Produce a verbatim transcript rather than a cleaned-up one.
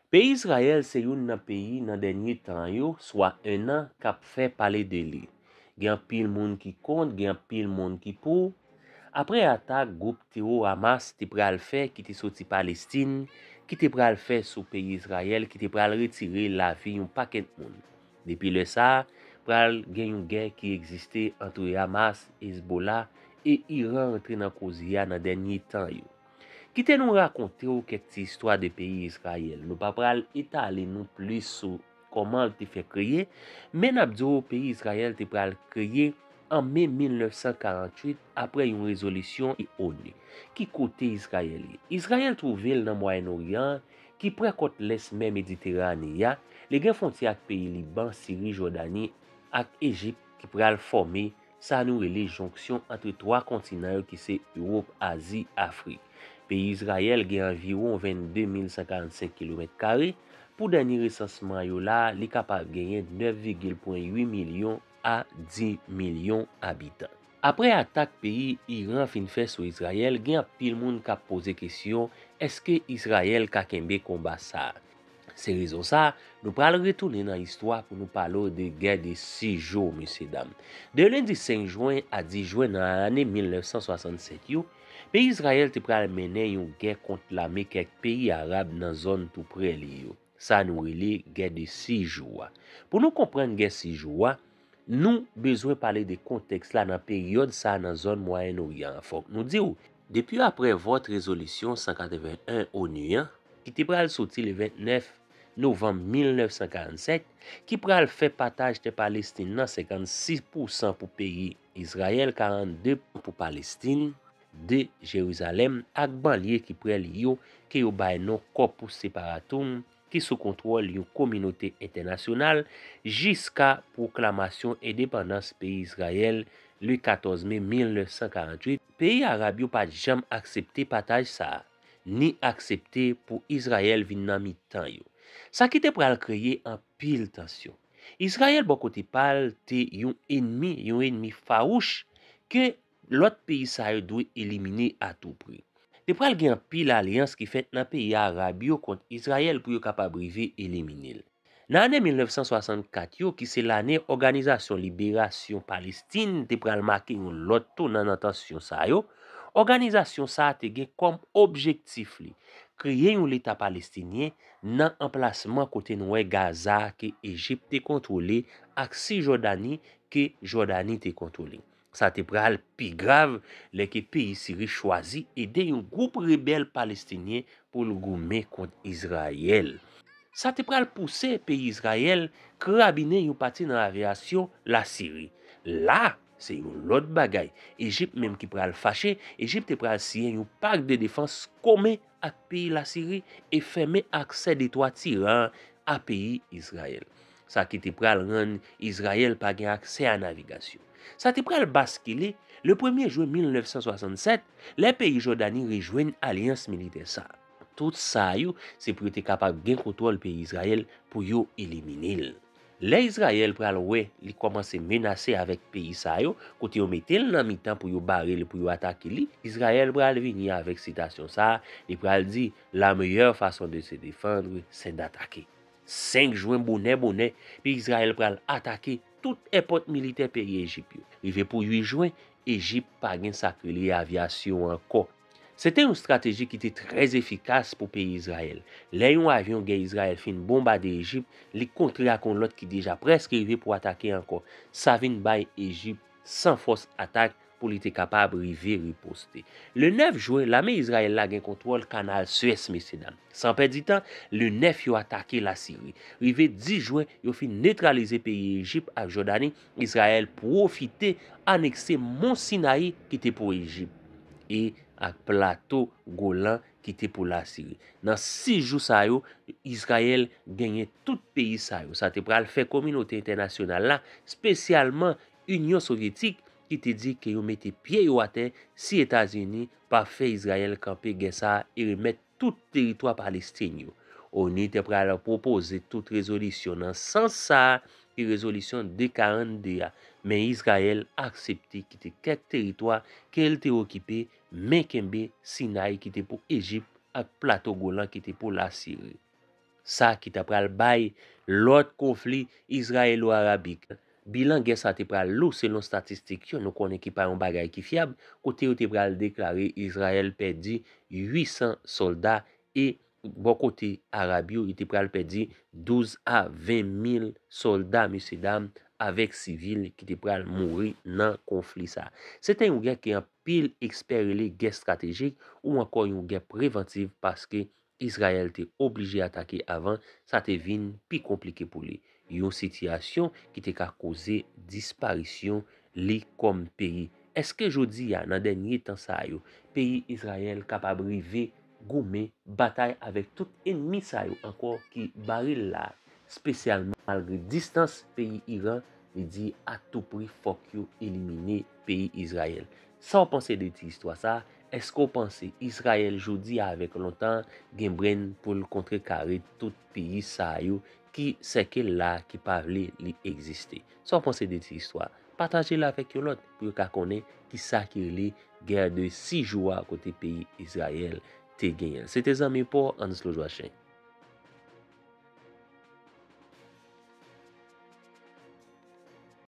Peyi Izrayèl se youn nan peyi nan dènye tan yo, swa en an, k ap fè pale de li. Gen anpil moun ki kont, gen anpil moun ki pou. Apre atak gwoup tewo Hamas te pral fè, ki te soti Palestin, ki te pral fè sou peyi Izrayèl, ki te pral retire lavi yon pakèt moun. Depi lè sa a, pral gen yon gè ki egziste ant Hamas, Hezbollah e Iran rantre nan koze a nan dènye tan yo. Kite nou rakonte w kèk ti istwa de peyi Izrayèl. Nou pa pral etale nou plis sou kòman l te fè kreye, men n ap di w peyi Izrayèl te pral kreye an me mil nèf san karanntuit apre yon rezolisyon onu. Ki kote Izrayèl ye? Izrayèl twouve l nan Mwayen Oryan an, ki prè kòt lès mè Mediterane a, li gen fwontyè ak peyi Liban, Siri, Jòdani ak Ejip ki pral fòme sa nou rele jonksyon ant twa kontinan yo ki se Ewòp, Azi, Afrik. Peyi Izrayèl gen anviwon vennde mil san karannsenk kilomèt kare. Pou dènye resansman yo la, li kapab genyen nèf vigil pwen uit milyon a dis milyon abitan. Apre atak peyi Iran fin fè sou Izrayèl, gen anpil moun k ap poze kesyon, èske Izrayèl ka kenbe konba sa a? Se rezon sa a, nou pral retounen nan istwa pou nou pale w de gè de sis jou, mesye dam. De lendi senk jen a dis jen nan ane mil nèf san swasannsèt yo, peyi Izrayèl te pral mennen yon gè kont lame kèk peyi arab nan zòn tou prè li yo. Sa nou rele gè de sis jou a. Pou nou konprann gè sis jou a, nou bezwen pale de kontèks la nan peryòd sa a nan zòn Mwayen Oryan an. Fòk nou di w, depi apre vòt rezolisyon san katreven en onu an, ki te pral soti le vennèf novanm mil nèf san karannsèt, ki pral fè pataj tè Palestin nan senkannsis pousan pou peyi Izrayèl, karannde pou Palestin, de Jerizalèm ak banlye ki prè li yo, ke yo bay non Corpus Separatum, ki sou kontwòl yon kominote entènasyonal, jiska pwoklamasyon endepandans peyi Izrayèl le katòz me mil nèf san karantuit. Peyi arab yo pa t janm aksepte pataj sa a, ni aksepte pou Izrayèl vin nan mitan yo. Sa ki te pral kreye anpil tansyon. Izrayèl bò kote pa l te yon enmi, yon enmi fawouch ke lòt peyi sa yo dwe elimine atoupri. Te pral gen anpil alyans ki fèt nan peyi arab yo kont Izrayèl pou yo kapab rive elimine l. Nan ane mil nèf san swasannkat yo, ki se lane Òganizasyon Liberasyon Palestin te pral make yon lòt tounan nan tansyon sa yo, òganizasyon sa a te gen kòm objektif li kreye yon leta palestinyen nan anplasman kote nou wè Gaza ke Ejip te kontwole ak Sijòdani ke Jòdani te kontwole. Sa te pral pi grav lè ke peyi Siri chwazi ede yon gwoup rebèl palestinyen pou l goumen kont Izrayèl. Sa te pral pouse peyi Izrayèl krabinen yon pati nan avyasyon Lasiri. La, se yon lòt bagay. Ejip menm ki pral fache, Ejip te pral siyen yon pak de defans komen ak peyi Lasiri e fèmen aksè detwa Tiran a peyi Izrayèl. Sa ki te pral rann Izrayèl pa gen aksè a navigasyon. Sa te pral baskile le premye jen mil nèf san swasannsèt, lè peyi Jòdani rejwenn alyans militè sa a. Tout sa yo, se pou yo te kapab gen kontwòl peyi Izrayèl pou yo elimine l. Lè Izrayèl pral wè li kòmanse menase avèk peyi sa yo, kote yo mete l nan mitan pou yo bare li, pou yo atake li, Izrayèl pral vini avèk sitasyon sa a, li pral di, la meilleure façon de se défendre, c'est d'attaquer. Senk jen bonè bonè, peyi Izrayèl pral atake tout èpòt militè peyi Ejip yo. Rive pou uit jen, Ejip pa gen sa k rele avyasyon ankò. Se te yon estrateji ki te trè efikas pou peyi Izrayèl. Lè yon avyon gè Izrayèl fin bonbade Ejip, li kontre ak yon lòt ki deja prèske rive pou atake ankò. Sa vin bay Ejip san fòs atak pou li te kapab rive riposte. Le nèf jen, lame Izrayèl la gen kontwòl kanal Suez, mesye dam. San pèdi tan, le nèf yo atake Lasiri. Rive dis jen, yo fin netralize peyi Ejip ak Jòdani. Izrayèl pwofite anekse Mont Sinayi ki te pou Ejip e ak plato Golan ki te pou Lasiri. Nan sis jou sa yo, Izrayèl genyen tout peyi sa yo. Sa te pral fè kominote entènasyonal la, espesyalman Inyon Sovyetik, ki te di ke yo mete pye yo atè si Etazini pa fè Izrayèl kanpe gè sa a e remèt tout teritwa Palestin yo. Onu te pral pwopoze tout rezolisyon nan sans sa a, ki rezolisyon de karannde a, men Izrayèl aksepte kite kèk teritwa ke l te okipe, men kenbe Sinay ki te pou Ejip ak Plato Golan ki te pou Lasiri. Sa ki ta pral bay lòt konfli izrayelo-arabik. Bilan gè sa te pral lou selon statistik yo. Nou konnen ki pa yon bagay ki fyab, kote yo te pral deklare Izrayèl pèdi uit san sòlda e bò kote Arab yo, yo te pral pèdi douz a ven mil sòlda, mesyedam, avèk sivil ki te pral mouri nan konfli sa. Se te yon gè ke anpil ekspè rele gè estratejik ou ankò yon gè prevantiv paske Izrayèl te oblije atake avan, sa te vin pi konplike pou li. Yon sitiyasyon ki te ka koze disparisyon li kòm peyi. Èske jodi a, nan dènye tan sa yo, peyi Izrayèl kapab rive goumen, batay avèk tout ènmi sa yo ankò ki bare l la, espesyalman malgre distans peyi Iran, li di a tou pri fòk yo elimine peyi Izrayèl. Sa w panse de ti istwa sa? Èske w panse Izrayèl jodi a avèk lontan gen brenn pou l kontrekare tout peyi sa yo ki sèke l la, ki pa vle li egziste? Sa w panse de ti istwa? Pataje l avèk yon lòt pou yo ka konnen ki sa ki rele gè de sis jou a kote peyi Izrayèl te genyen. Se te zanmi pa w, Anslo Joachim.